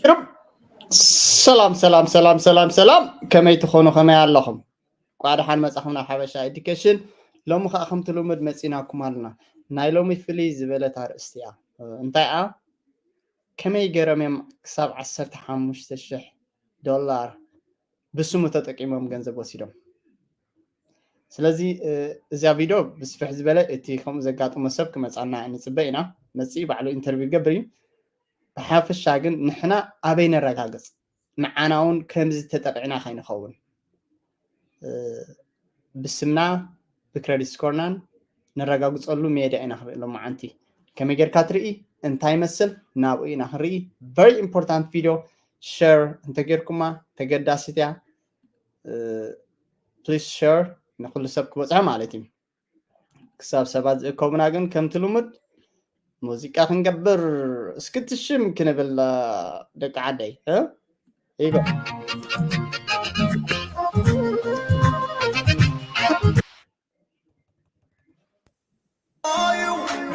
ርብ ሰላም ሰላም ሰላም ሰላም ሰላም፣ ከመይ ትኾኑ? ከመይ ኣለኹም? ቋ ደሓን መጻኹም ናብ ሓበሻ ኤዱኬሽን። ሎሚ ኸኣ ከምቲ ልሙድ መጺናኩም ኣለና። ናይ ሎሚ ፍልይ ዝበለት ኣርእስቲ እያ። እንታይ እያ? ከመይ ገይሮም እዮም ክሳብ ዓሰርተ ሓሙሽተ ሽሕ ዶላር ብስሙ ተጠቂሞም ገንዘብ ወሲዶም? ስለዚ እዚኣ ቪድዮ ብስፍሕ ዝበለ እቲ ከምኡ ዘጋጥሞ ሰብ ክመፃና ንፅበ ኢና። መፂ ባዕሉ ኢንተርቪው ይገብር እዩ። ብሓፈሻ ግን ንሕና ኣበይ ነረጋግፅ? ንዓና እውን ከምዚ ተጠቂዕና ከይንኸውን ብስምና ብክረዲት ስኮርናን ነረጋግፀሉ ሜድያ ኢና ክንርኢ ሎማዓንቲ። ከመይ ጌርካ ትርኢ? እንታይ ይመስል? ናብኡ ኢና ክንርኢ። ቨሪ ኢምፖርታንት ቪድዮ፣ ሸር እንተጌርኩማ ተገዳሲት እያ። ፕሊስ ሸር ንኩሉ ሰብ ክበፅሖ ማለት እዩ። ክሳብ ሰባት ዝእከቡና ግን ከምቲ ልሙድ ሙዚቃ ክንገብር እስክትሽም ክንብል ደቂ ዓደይ ይጎ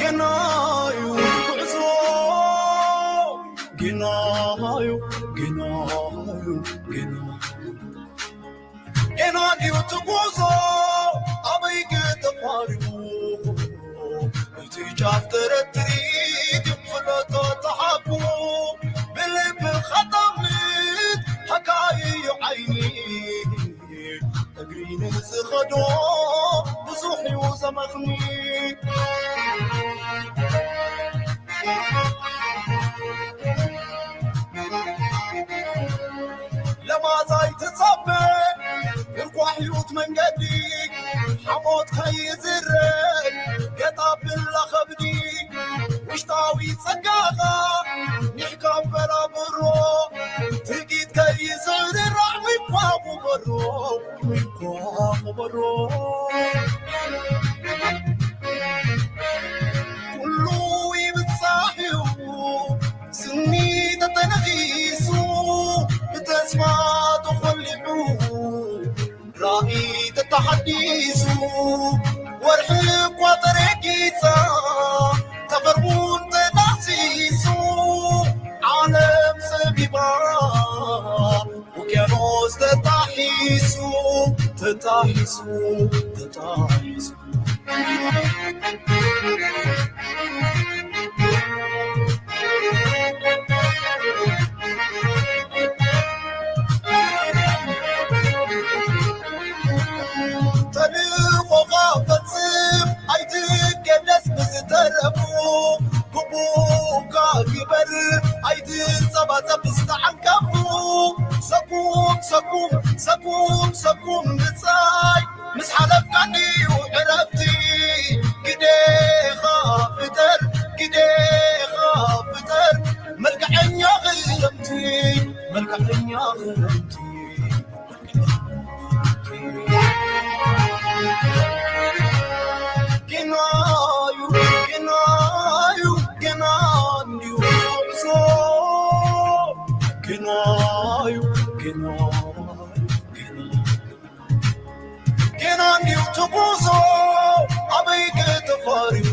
ገናዩ ጉዕዞ ገናዩ ገናዩ ገና ገና ድዩ ትጉዞ ኣበይ ክተፋርዩ እቲ ጫፍ ተረትሪ ድፍለቶ ተሓቁ ብልቢ ኸጠምት ሓካይዩ ዓይኒ እግሪ ንዝኸዶ ብዙሕ እዩ ዘመኽኒ ለማዛይ ትጸበ ብርኳሕ ህይወት መንገዲ ሓሞት ከይዝረግ ገጣ ብላ ኸብዲ ውሽጣዊ ጸጋኻ ኒሕካ በራብሮ ትጊት ከይዝርራዕ ሚኳ ጉበሮ ሚኳ ጉበሮ ኩሉ ይብጻሕ እዩ ስኒ ተተነኺሱ ብተስፋ ተኾሊዑ ራእይ ተተሓዲሱ ወርሒ እኳ ተረጊጻ ተፈርሙን ተዳሲሱ ዓለም ጸቢባ ውቅያኖስ ተጣሒሱ ተጣሒሱ ተጣሒሱ ተልእኾኻ ፈጽም ኣይትገደስ ብዝተረፉ ግቡእካ ግበር ኣይትጸባጸብ ዝተዓንቀፉ ሰኩም ሰኩም ሰኩም ሰኩም ብጻይ ምስ ሓለፍካ ድዩ ዕረፍቲ ግዴኻ ፍጠር ግዴኻ ፍጠር መልክዐኛ ክረምቲ መልክዐኛ ክረምቲ ጌናዩ ጌናዩ ጌና እንዲዩ ጉዕዞ ጌናዩ ጌናዩ ጌና ጌና እንዲዩ ትጉዞ ኣበይ ከተፋርዩ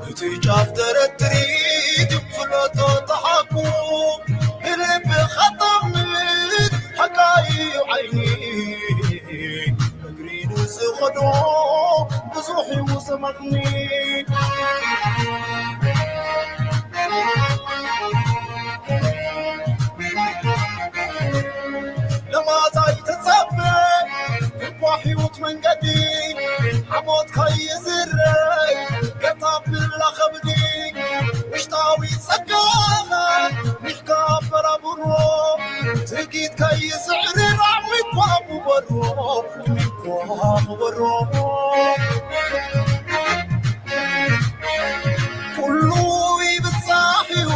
እቲ ጫፍ ተረትሪ ድፍለቶ ተሓኩ ብልቢ ኸጠምት ሓቃዩ ዓይኒ እግሪ ንዝኸዶ ብዙሕ እዩ ዘመኽኒ ለማዛይ ተጸበ እኳ ህይወት መንገዲ ሓሞት ከይዝረ ገታ ብላ ኸብዲ ውሽጣዊ ጸጋኻ ሚሕካ በራብሮ ትጊት ከይስዕሪ ራዕሚ እኳ ጉበሮ እኳ ጉበሮ ኩሉ ይብጻሕ እዩ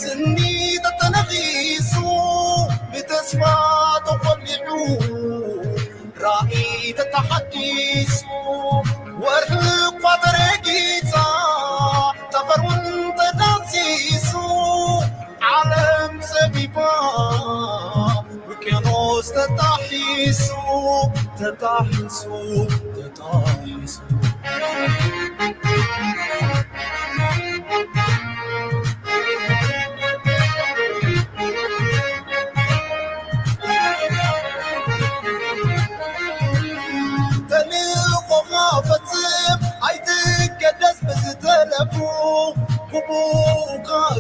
ስኒ ተተነኺሱ ብተስፋ ተኾሊዑ ራእይ ተተሓዲሱ ወርሒ እኳ ተረጊጻ ጠፈር እውን ተዳንሲሱ ዓለም ጸቢባ ውቅያኖስ ተጣሒሱ ተጣሒሱ ተጣሒሱ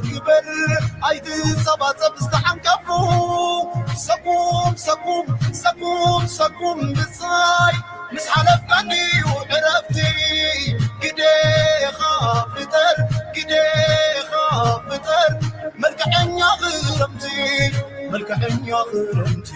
ግበር ኣይትጸባጸብ ዝተሓንቀፉ ሰኩም ሰኩም ሰኩም ሰኩም ብጻይ ምስ ሓለፍካኒ ዕረፍቲ ግዴኻ ፍጠር ግዴኻ ፍጠር መልክዐኛ ክረምቲ መልክዐኛ ክረምቲ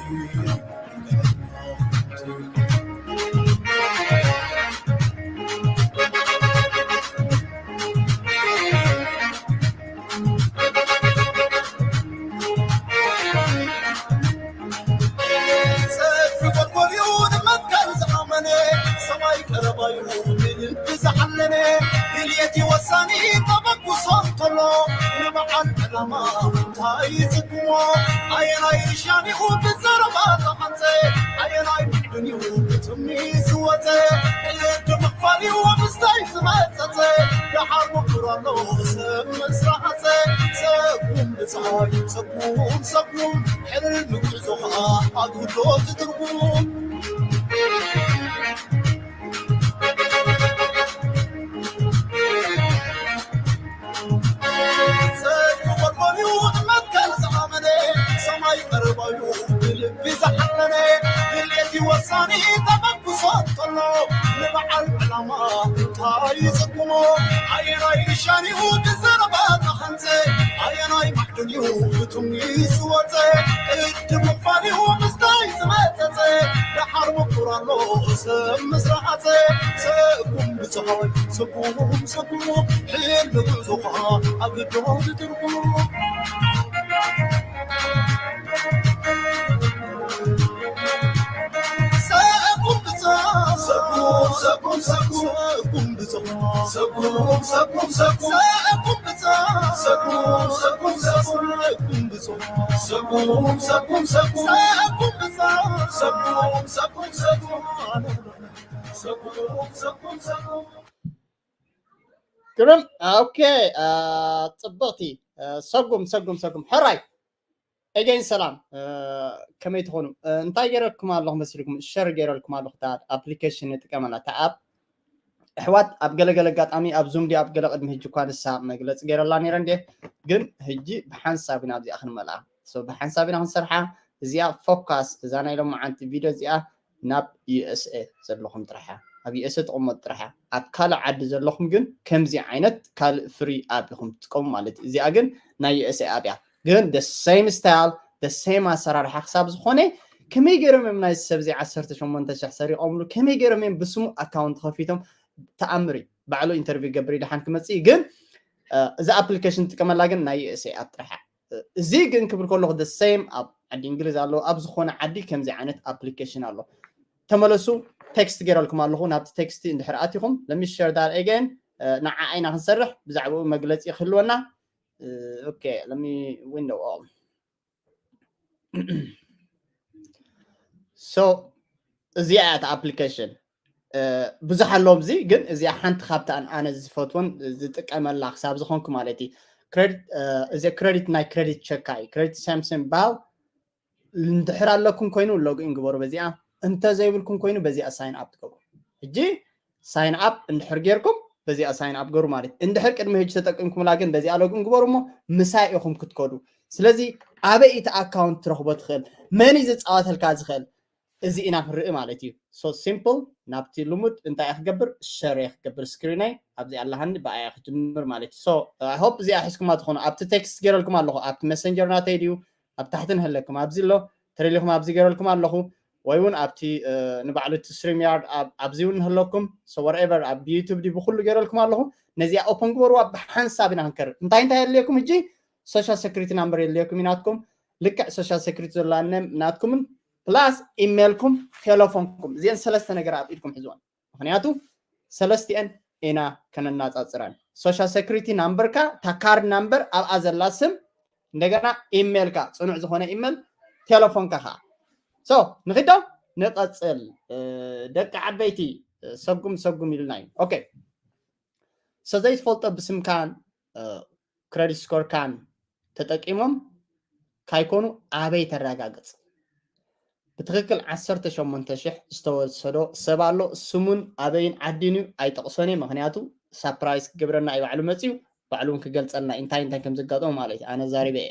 ግርም። ኦኬ፣ ጽብቕቲ። ሰጉም ሰጉም ሰጉም። ሕራይ፣ ኤገን ሰላም፣ ከመይ ትኾኑ? እንታይ ገይረልኩም ኣለኹ መሲልኩም? ሸር ገይረልኩም ኣለኹ። እታ ኣፕሊኬሽን ንጥቀመላ፣ እታ ኣፕ። ኣሕዋት፣ ኣብ ገለገለ ኣጋጣሚ ኣብ ዙም ድያ ኣብ ገለ ቅድሚ ሕጂ እኳ ንሳ መግለፂ ገይረላ ነይረ እንዴ፣ ግን ሕጂ ብሓንሳብ ኢና ኣብዚኣ ክንመልኣ። ብሓንሳብ ኢና ክንሰርሓ። እዚኣ ፎካስ፣ እዛ ናይ ሎማዓንቲ ቪድዮ እዚኣ ናብ ዩኤስኤ ዘለኹም ጥራሕ እያ። ኣብ ዩኤስኤ ትቕመጡ ጥራሕ እያ። ኣብ ካልእ ዓዲ ዘለኹም ግን ከምዚ ዓይነት ካልእ ፍሪ ኣፕ ኢኹም ትጥቀሙ ማለት እዩ። እዚኣ ግን ናይ ዩኤስኤ ኣፕ እያ። ግን the same style, the same ኣሰራርሓ ክሳብ ዝኾነ ከመይ ገይሮም እዮም ናይ ሰብ እዚ ዓሰርተ ሸሞንተ ሽሕ ሰሪቖምሉ? ከመይ ገይሮም እዮም ብስሙ ኣካውንት ከፊቶም? ተኣምር እዩ። ባዕሉ ኢንተርቪው ገብር እዩ ደሓን ክመፅእ እዩ። ግን እዚ ኣፕሊኬሽን ትጥቀመላ ግን ናይ ዩኤስኤ ኣፕ ጥራሕ እያ። እዚ ግን ክብል ከለኹ the same ኣብ ዓዲ እንግሊዝ ኣሎ፣ ኣብ ዝኾነ ዓዲ ከምዚ ዓይነት ኣፕሊኬሽን ኣሎ። ተመለሱ። ቴክስት ገይረልኩም ኣለኹ። ናብቲ ቴክስት እንድሕር ኣቲኹም let me share that again. ንዓዓ ኢና ክንሰርሕ፣ ብዛዕባኡ መግለፂ ክህልወና። ኦኬ፣ let me window all. So እዚኣ እያ ኣፕሊኬሽን። ብዙሕ ኣለዎም እዚ፣ ግን እዚኣ ሓንቲ ካብታ ኣነ ዝፈትወን ዝጥቀመላ ክሳብ ዝኾንኩ ማለት እዩ። እዚ ክሬዲት ናይ ክሬዲት ቸካ እዩ። ክሬዲት ሳምሰን ባል እንድሕር ኣለኩም ኮይኑ ሎግኢን ግበሩ በዚኣ፣ እንተ ዘይብልኩም ኮይኑ በዚኣ ሳይን ኣፕ ትገብሩ። ሕጂ ሳይን ኣፕ እንድሕር ጌርኩም በዚኣ ሳይን ኣፕ ገሩ ማለት እዩ። እንድሕር ቅድሚ ሕጂ ተጠቂምኩምላ ግን በዚኣ ሎግኢን ግበሩ እሞ ምሳይ ኢኹም ክትከዱ። ስለዚ ኣበይ እቲ ኣካውንት ትረኽቦ ትኽእል፣ መን እዩ ዝፃወተልካ ዝኽእል፣ እዚ ኢና ክንርኢ ማለት እዩ። So simple፣ ናብቲ ልሙድ እንታይ እየ ክገብር፣ ሸር እየ ክገብር ስክሪነይ ኣብዚ ኣለሃኒ ብኣያ ክጅምር ማለት እዩ። So I hope እዚኣ ሒዝኩማ ትኾኑ። ኣብቲ ቴክስት ገይረልኩም ኣለኹ፣ ኣብቲ መሰንጀር ናተይ ድዩ ኣብ ታሕቲ ንህለኩም ኣብዚ ኣሎ፣ ተደሊኹም ኣብዚ ገይረልኩም ኣለኹ፣ ወይ እውን ኣብቲ ንባዕሉ እቲ ስትሪም ያርድ ኣብዚ እውን ንህለኩም። So whatever ኣብ ዩቱብ ድዩ ብኩሉ ገይረልኩም ኣለኹ። ነዚኣ ኦፕን ግበርዋ፣ ብሓንሳብ ኢና ክንከርር። እንታይ እንታይ የድልየኩም ሕጂ? ሶሻል ሴኩሪቲ ናምበር የድልየኩም እዩ ናትኩም። ልክዕ ሶሻል ሴኩሪቲ ዘለዋ ናትኩምን ፕላስ ኢሜልኩም ቴሌፎንኩም፣ እዚአን ሰለስተ ነገር ኣብ ኢድኩም ሕዝወን። ምክንያቱ ሰለስቲአን ኢና ከነናፃፅረን። ሶሻል ሴኩሪቲ ናምበርካ፣ እታ ካርድ ናምበር ኣብኣ ዘላ ስም፣ እንደገና ኢሜልካ፣ ፅኑዕ ዝኾነ ኢሜል፣ ቴሌፎንካ ከዓ። So ንኺዶ ንቐፅል። ደቂ ዓበይቲ ሰጉም ሰጉም ኢልና እዩ። ኦኬ። So ዘይትፈልጦ ብስምካን ክሬዲት ስኮርካን ተጠቂሞም ካይኮኑ ኣበይ ተረጋግፅ? ብትኽክል ዓሰርተ ሸሞንተ ሽሕ ዝተወሰዶ ሰብ ኣሎ። ስሙን ኣበይን ዓዲን እዩ ኣይጠቕሶን እየ፣ ምክንያቱ ሳፕራይዝ ክገብረና እዩ ባዕሉ መፅዩ። ባዕሉ እውን ክገልፀልና እንታይ እንታይ ከም ዘጋጠሙ ማለት እዩ። ኣነ ዛሪበ እየ።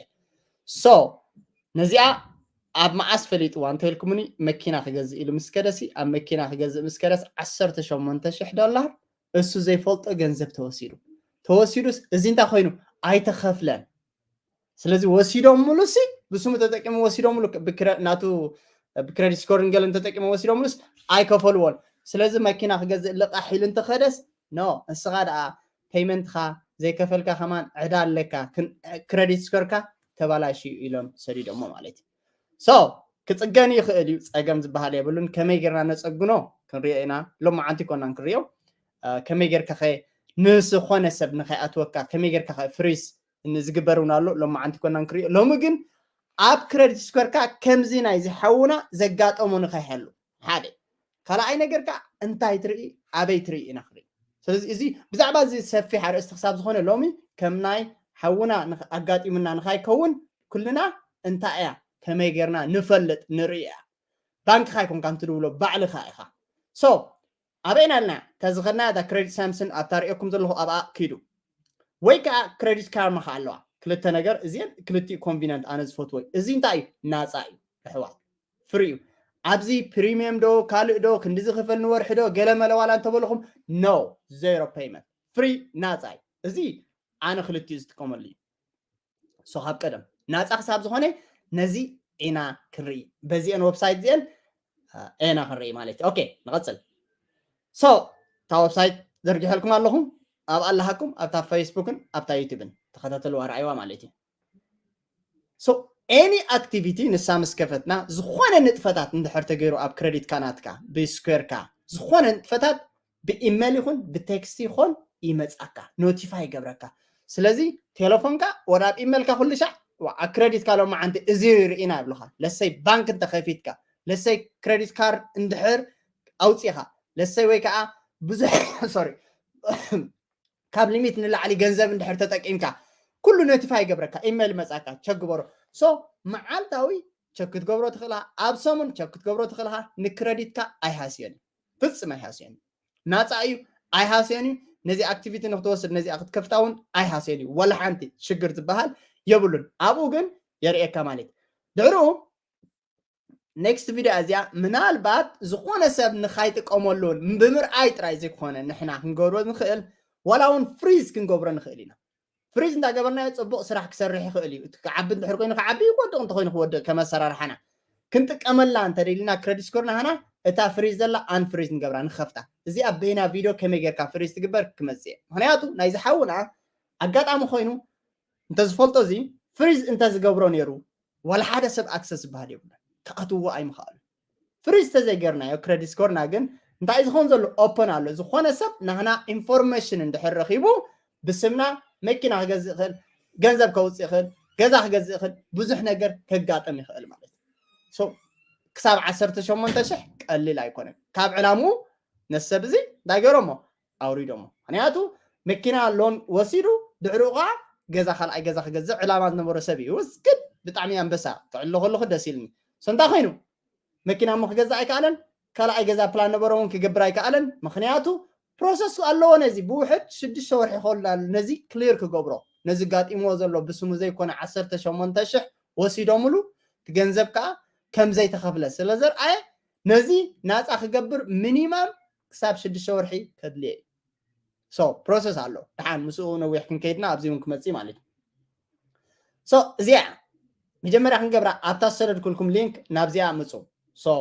So ነዚኣ ኣብ መዓስ ፈሊጥዋ እንተልኩምኒ፣ መኪና ክገዝእ ኢሉ ምስ ከደሲ፣ ኣብ መኪና ክገዝእ ምስ ከደስ ዓሰርተ ሸሞንተ ሽሕ ዶላር እሱ ዘይፈልጦ ገንዘብ ተወሲዱ። ተወሲዱስ እዚ እንታይ ኮይኑ? ኣይተኸፍለን። ስለዚ ወሲዶምሉ ሲ ብስሙ ተጠቂሙ ወሲዶምሉ፣ ብክረ- ናቱ ብክሬዲት ስኮርን ገለን ተጠቂሙ ወሲዶምሉስ ኣይከፈልዎን። ስለዚ መኪና ክገዝእ ልቃሕ ኢሉ እንተኸደስ፣ ኖ፣ ንስኻ ደኣ ፔይመንትኻ ዘይከፈልካ ከማን ዕዳ ኣለካ፣ ክን- ክሬዲት ስኮርካ ተባላሽ እዩ ኢሎም ሰዲዶሞ ማለት እዩ። So ክፅገን ይኽእል እዩ፣ ፀገም ዝበሃል የብሉን። ከመይ ጌርና ነፀግኖ ክንሪኦ ኢና። ሎማዓንቲ ኮና ንክሪኦ። እ፣ ከመይ ጌርካ ኸ ንዝኾነ ሰብ ንኸይኣትወካ ከመይ ጌርካ ኸ ፍሪዝ ዝግበር እውን ኣሎ። ሎማዓንቲ ኮና ንክሪኦ። ሎሚ ግን ኣብ ክሬዲት ስኮርካ ከምዚ ናይ ዝሓውና ዘጋጠሙ ንኸይሃሉ ሓደ። ካልኣይ ነገር ከዓ እንታይ ትርኢ ኣበይ ትርኢ ኢና ክርኢ። ስለዚ እዚ ብዛዕባ እዚ ሰፊሕ ኣርእስቲ ክሳብ ዝኾነ ሎሚ ከም ናይ ሓውና ንኽ- ኣጋጢሙና ንኻይከውን ኩልና እንታይ እያ ከመይ ጌርና ንፈልጥ ንርኢ እያ። ባንክኻ ኣይኮንካን ትድውሎ ባዕልኻ ኢኻ። So ኣበይና ኣለና? እታ ዝኸድና እታ ክሬዲት ሳምሰን ኣብታ ርእየኩም ዘለኹ ኣብኣ ኪዱ። ወይ ከዓ ክሬዲት ካርማ ከዓ ኣለዋ። ክልተ ነገር እዚአን ክልቲኡ ኮንቪነንት ኣነ ዝፈትዎ እዩ። እዚ እንታይ እዩ? ናፃ እዩ ኣሕዋት፣ ፍሪ እዩ። ኣብዚ ፕሪሚየም ዶ ካልእ ዶ ክንዲ ዝኽፈል ንወርሒ ዶ ገለ መለ ዋላ እንተበልኹም፣ ኖ፣ ዜሮ ፔይመንት፣ ፍሪ፣ ናፃ እዩ። እዚ ኣነ ክልቲኡ ዝጥቀመሉ እዩ። So ካብ ቀደም ናፃ ክሳብ ዝኾነ ነዚ ኢና ክንርኢ፣ በዚአን ዌብሳይት እዚአን ኢና ክንርኢ ማለት እዩ። ኦኬ፣ ንቐፅል። So እታ ዌብሳይት ዘርጊሐልኩም ኣለኹ፣ ኣብ ኣለሃኩም ኣብታ ፌስቡክን ኣብታ ዩቱብን ተኸታተልዋ፣ ረኣይዋ ማለት እዩ። So any activity ንሳ ምስ ከፈትና፣ ዝኾነ ንጥፈታት እንድሕር ተገይሩ ኣብ ክሬዲትካ ናትካ ብስኩዌርካ ዝኾነ ንጥፈታት ብኢሜል ይኹን ብቴክስት ይኹን ይመጻካ፣ ኖቲፋይ ይገብረካ። ስለዚ ቴሌፎንካ ወላ ኣብ ኢሜልካ ኩሉ ሻዕ ዋ፣ ኣብ ክሬዲትካ ሎማዓንቲ እዚ ርኢና ይብሉኻ። ለሰይ ባንክ እንተኸፊትካ፣ ለሰይ ክሬዲት ካርድ እንድሕር ኣውፂኻ፣ ለሰይ ወይ ከዓ ብዙሕ ሶሪ ካብ ሊሚት ንላዕሊ ገንዘብ እንድሕር ተጠቂምካ ኩሉ ኖቲፋይ ይገብረካ፣ ኢሜል ይመጻካ፣ ቸክ ግበሮ። So መዓልታዊ ቸክ ክትገብሮ ትኽእልኻ፣ ኣብ ሰሙን ቸክ ክትገብሮ ትኽእልኻ። ንክረዲትካ ኣይሃስዮን እዩ፣ ፍጽም ኣይሃስዮን እዩ። ናጻ እዩ፣ ኣይሃስዮን እዩ። ነዚ ኣክቲቪቲ ንክትወስድ ነዚኣ ክትከፍታ እውን ኣይሃስዮን እዩ። ወላ ሓንቲ ሽግር ዝበሃል የብሉን። ኣብኡ ግን የርእየካ ማለት እዩ። ድሕርኡ ኔክስት ቪድዮ እዚኣ ምናልባት ዝኾነ ሰብ ንኻይጥቀመሉን ብምርኣይ ጥራይ ዘይኮነ ንሕና ክንገብሮ ንኽእል፣ ዋላ እውን ፍሪዝ ክንገብሮ ንኽእል ኢና። ፍሪዝ እንዳገበርናዮ ጽቡቕ ስራሕ ክሰርሕ ይኽእል እዩ። እቲ ክዓቢ እንድሕር ኮይኑ ክዓቢ፣ ክወድቕ እንተኮይኑ ክወድቕ፣ ከም ኣሰራርሓና ክንጥቀመላ እንተደሊና ክረዲት ስኮር ናህና እታ ፍሪዝ ዘላ ኣን ፍሪዝ ንገብራ ንኸፍታ። እዚኣ በይና ቪድዮ ከመይ ጌርካ ፍሪዝ ትግበር ክመጽእ እየ። ምኽንያቱ ናይ ዝሓውና ኣጋጣሚ ኮይኑ እንተዝፈልጦ እዚ ፍሪዝ እንተዝገብሮ ነይሩ ዋላ ሓደ ሰብ ኣክሰስ ዝበሃል የብሉን፣ ክኣትዎ ኣይምኽኣሉ። ፍሪዝ ተዘይገርናዮ ክረዲት ስኮርና ግን እንታይ ዝኸውን ዘሎ ኦፐን ኣሎ። ዝኾነ ሰብ ናህና ኢንፎርሜሽን እንድሕር ረኺቡ ብስምና መኪና ክገዝእ ይኽእል፣ ገንዘብ ከውፅእ ይኽእል፣ ገዛ ክገዝእ ይኽእል፣ ብዙሕ ነገር ከጋጥም ይኽእል ማለት እዩ። So ክሳብ ዓሰርተ ሸሞንተ ሽሕ ቀሊል ኣይኮነን። ካብ ዕላምኡ ነሰብ እዚ እንታይ ገይሮሞ ኣውሪዶሞ። ምክንያቱ መኪና ሎን ወሲዱ ድሕሪኡ ከዓ ገዛ ካልኣይ ገዛ ክገዝእ ዕላማ ዝነበሮ ሰብ እዩ። ውስክድ ብጣዕሚ ኣንበሳ ክዕሎ ከለኹ ደስ ኢልኒ። So እንታይ ኮይኑ መኪና እሞ ክገዝእ ኣይከኣለን፣ ካልኣይ ገዛ ፕላን ነበሮ እውን ክገብር ኣይከኣለን። ምክንያቱ ፕሮሰስ ኣለዎ። ነዚ ብውሕድ ሽዱሽተ ወርሒ ይኸውል ኣሎ ነዚ ክሊር ክገብሮ፣ ነዚ ጋጢምዎ ዘሎ ብስሙ ዘይኮነ ዓሰርተ ሸሞንተ ሽሕ ወሲዶምሉ እቲ ገንዘብ ከዓ ከም ዘይተኸፍለ ስለ ዘርኣየ ነዚ ናፃ ክገብር ሚኒማም ክሳብ ሽዱሽተ ወርሒ ከድልየ እዩ። So ፕሮሰስ ኣሎ። ደሓን ምስኡ ነዊሕ ክንከይድና ኣብዚ እውን ክመፅእ ማለት እዩ። So እዚኣ መጀመርያ ክንገብራ ኣብታ ዝሰደድኩልኩም ሊንክ ናብዚኣ ምፁ። So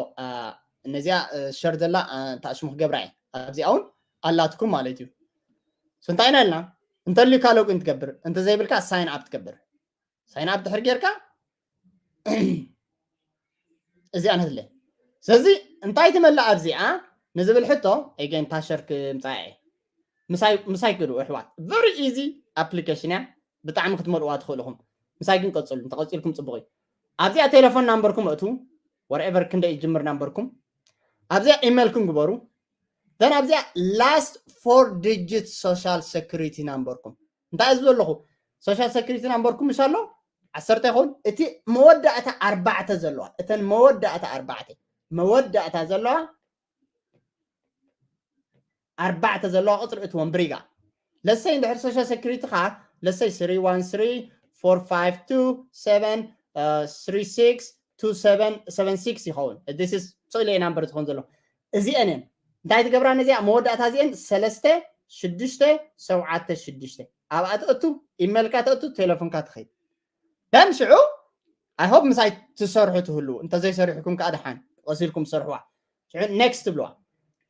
ነዚኣ ሸር ዘላ ተኣሽሙ ክገብራ እየ። ኣብዚኣ እውን ኣላትኩም ማለት እዩ። So እንታይ ኢና ኢልና እንተልዩካ ሎግን ትገብር፣ እንተዘይብልካ ሳይን ኣፕ ትገብር። ሳይን ኣፕ ድሕር ጌርካ እዚኣ ነትለ። ስለዚ እንታይ ትመልእ ኣብዚኣ ንዝብል ሕቶ ኤጌን ታሸር ክምፃ እየ። ምሳይ ምሳይ ክዱ ኣሕዋት very easy application እያ። ብጣዕሚ ክትመልእዋ ትኽእሉ ኢኹም። ምሳይ ግን ቀፅሉ፣ እንተቐፂልኩም ፅቡቕ እዩ። ኣብዚኣ ቴሌፎን ናምበርኩም እቱ፣ whatever ክንደይ ይጅምር ናምበርኩም። ኣብዚኣ ኢሜልኩም ግበሩ። Then ኣብዚኣ last four digit social security ናምበርኩም እንታይ እዩ ዘለኹ social security ናምበርኩም ምሽ ኣሎ ዓሰርተ ይኸውን። እቲ መወዳእታ ኣርባዕተ ዘለዋ፣ እተን መወዳእታ ኣርባዕተ መወዳእታ ዘለዋ ኣርባዕተ ዘለዋ ቁፅሪ እትወን ብሪጋ ለሰይ እንድሕር social security ኻ let's say three one three four five two seven three six two seven seven six ይኸውን። This is ስእለ number ዝኸውን ዘሎ እዚአን እየን። እንታይ ትገብራ ነዚኣ? መወዳእታ እዚአን ሰለስተ ሽዱሽተ ሸውዓተ ሽዱሽተ ኣብኣ ተእቱ፣ ኢሜልካ ተእቱ፣ ቴሌፎንካ ትኸይድ። ደን ሽዑ I hope ምሳይ ትሰርሑ ትህልዉ፣ እንተዘይሰሪሕኩም ከዓ ደሓን ቀሲልኩም ትሰርሕዋ። ሽዑ ኔክስት ትብልዋ።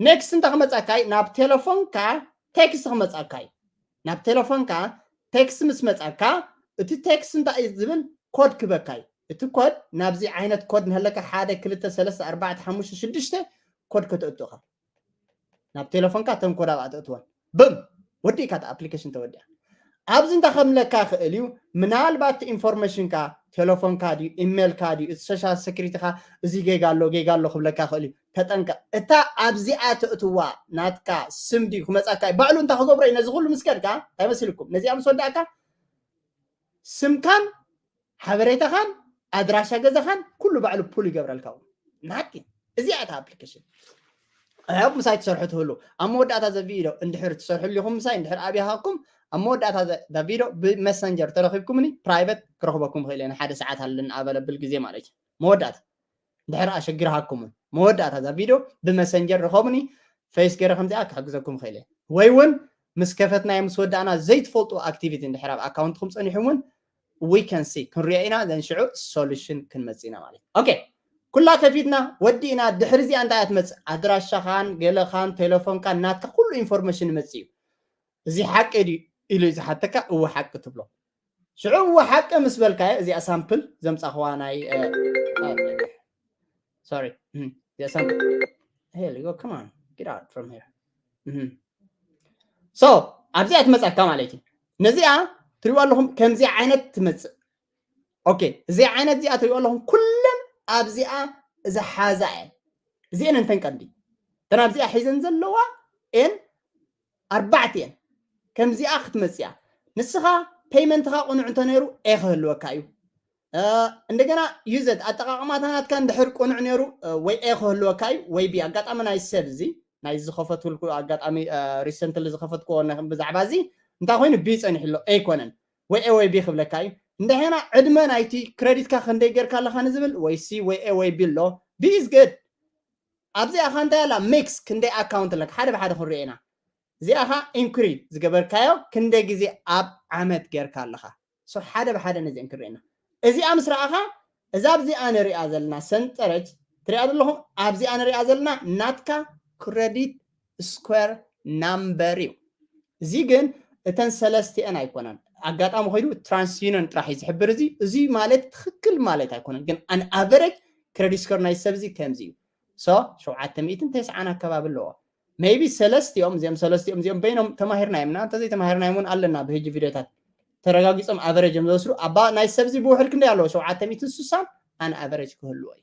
ኔክስት እንተ ክመፀካይ ናብ ቴሌፎንካ ቴክስት ክመፀካይ። ናብ ቴሌፎንካ ቴክስት ምስ መፀካ እቲ ቴክስት እንታይ እዩ ዝብል ኮድ ክበካይ። እቲ ኮድ ናብዚ ዓይነት ኮድ ንህለካ ሓደ ክልተ ሰለስተ ኣርባዕተ ሓሙሽተ ሽዱሽተ ኮድ ከተእቱ ኢኻ። ናብ ቴሌፎንካ ተን ኮድ ኣብኣ ተእትወን። ብም ወዲእካ እቲ ኣፕሊኬሽን ተወዲኣ። ኣብዚ እንታይ ከምለካ ክእል እዩ። ምናልባት ኢንፎርሜሽንካ ቴሌፎንካ ድዩ ኢሜልካ ድዩ እቲ ሶሻል ሴኩሪቲካ እዚ ጌጋ ኣሎ ጌጋ ኣሎ ክብለካ ክእል እዩ። ተጠንቀቅ። እታ ኣብዚኣ ተእትዋ ናትካ ስም ድዩ ክመፃካ እዩ። ባዕሉ እንታይ ክገብሮ እዩ ነዚ ኩሉ ምስ ከድካ እንታይ መሲልኩም ነዚኣ ምስ ወዳእካ ስምካን ሓበሬታኻን ኣድራሻ ገዛኻን ኩሉ ባዕሉ ፑል ይገብረልካ። ናቲ እዚኣ እታ ኣፕሊኬሽን ኣብ ምሳይ ትሰርሑ ትህሉ ኣብ መወዳእታ ዘ ቪዲዮ እንድሕር ትሰርሑ ኣለኹም ምሳይ እንድሕር ኣብያሃኩም ኣብ መወዳእታ ዘ ቪዲዮ ብመሰንጀር ተረኺብኩምኒ ፕራይቨት ክረኽበኩም ክእል እየ። ንሓደ ሰዓት ኣለኒ ኣበለብል ግዜ ማለት እዩ። መወዳእታ እንድሕር ኣሸግርሃኩምን መወዳእታ እዛ ቪድዮ ብመሰንጀር ርኸቡኒ። ፌስ ገይረ ከምዚኣ ክሕግዘኩም ክእል እየ። ወይ እውን ምስ ከፈትናዮ ምስ ወዳእና ዘይትፈልጡ ኣክቲቪቲ እንድሕር ኣብ ኣካውንትኩም ፀኒሑ እውን we can see ክንሪኦ ኢና። ዘን ሽዑ ሶሉሽን ክንመፅእ ኢና ማለት እዩ። ኦኬ ኩላ ከፊትና ወዲእና። ድሕሪ እዚኣ እንታይ እያ ትመፅእ? ኣድራሻኻን ገለኻን ቴሌፎንካን ናትካ ኩሉ ኢንፎርሜሽን ይመፅእ እዩ። እዚ ሓቂ ድዩ ኢሉ ዝሓተካ እወ ሓቂ ትብሎ። ሽዑ እወ ሓቂ ምስ በልካዮ እዚኣ ሳምፕል ዘምፃኽዋ ናይ ሶሪ እዚኣ ሳምፕል ሄል ጎ ከማን ጌት ኣውት ፍሮም ሄር ሶ ኣብዚኣ ትመፃካ ማለት እዩ። ነዚኣ ትሪእዋ ኣለኹም ከምዚ ዓይነት ትመፅእ። ኦኬ እዚኣ ዓይነት እዚኣ ትሪእዋ ኣለኹም ኩለን ኣብዚኣ ዝሓዛ እየን። እዚአን እንተን ቀንዲ እተን ኣብዚኣ ሒዘን ዘለዋ ኤን ኣርባዕተ እየን። ከምዚኣ ክትመፅያ ንስኻ ፔይመንትኻ ቅኑዕ እንተነይሩ ኤ ክህልወካ እዩ። እንደገና ዩዘት ኣጠቃቅማታ ናትካ እንድሕር ቅኑዕ ነይሩ ወይ ኤ ክህልወካ እዩ ወይ ቢ። ኣጋጣሚ ናይ ሰብ እዚ ናይ ዝኸፈትልኩ ኣጋጣሚ ሪሰንትሊ ዝኸፈትክዎ ብዛዕባ እዚ እንታይ ኮይኑ ቢ ፀኒሑ ኣሎ ኤ ኣይኮነን። ወይ ኤ ወይ ቢ ክብለካ እዩ። እንደገና ዕድመ ናይቲ ክረዲትካ ክንደይ ጌርካ ኣለኻ ንዝብል ወይ ሲ ወይ ኤ ወይ ቢ ኣሎ። ቢ ኢዝ ግድ። ኣብዚኣ ኻ እንታይ ኣላ ሜክስ ክንደይ ኣካውንት ኣለካ ሓደ ብሓደ ክንሪኦ ኢና። እዚኣ ኻ ኢንኩሪ ዝገበርካዮ ክንደይ ግዜ ኣብ ዓመት ጌርካ ኣለኻ። ሶ ሓደ ብሓደ ነዚአን ክንሪኦ ኢና። እዚኣ ምስ ረኣኻ እዛ ኣብዚኣ ንሪኣ ዘለና ሰንጠረጅ ትሪኣ ዘለኹም ኣብዚኣ ንሪኣ ዘለና ናትካ ክረዲት ስኩዌር ናምበር እዩ። እዚ ግን እተን ሰለስቲአን ኣይኮነን። ኣጋጣሚ ኮይኑ ትራንስዩኒየን ጥራሕ እዩ ዝሕብር። እዚ እዚ ማለት ትኽክል ማለት ኣይኮነን፣ ግን ኣን ኣቨሬጅ ክረዲት ስኮር ናይ ሰብ እዚ ከምዚ እዩ። ሶ ሸውዓተ ሚእትን ተስዓን ኣከባቢ ኣለዎ። ሜይቢ ሰለስቲኦም እዚኦም ሰለስቲኦም እዚኦም በይኖም ተማሂርናዮም እና እንተዘይተማሂርናዮም እውን ኣለና ብህጂ ቪድዮታት ተረጋጊፆም ኣቨሬጅ እዮም ዝወስዱ። ኣባ ናይ ሰብ እዚ ብውሕድ ክንደይ ኣለዎ? ሸውዓተ ሚእትን ስሳን ኣን ኣቨሬጅ ክህልዎ እዩ።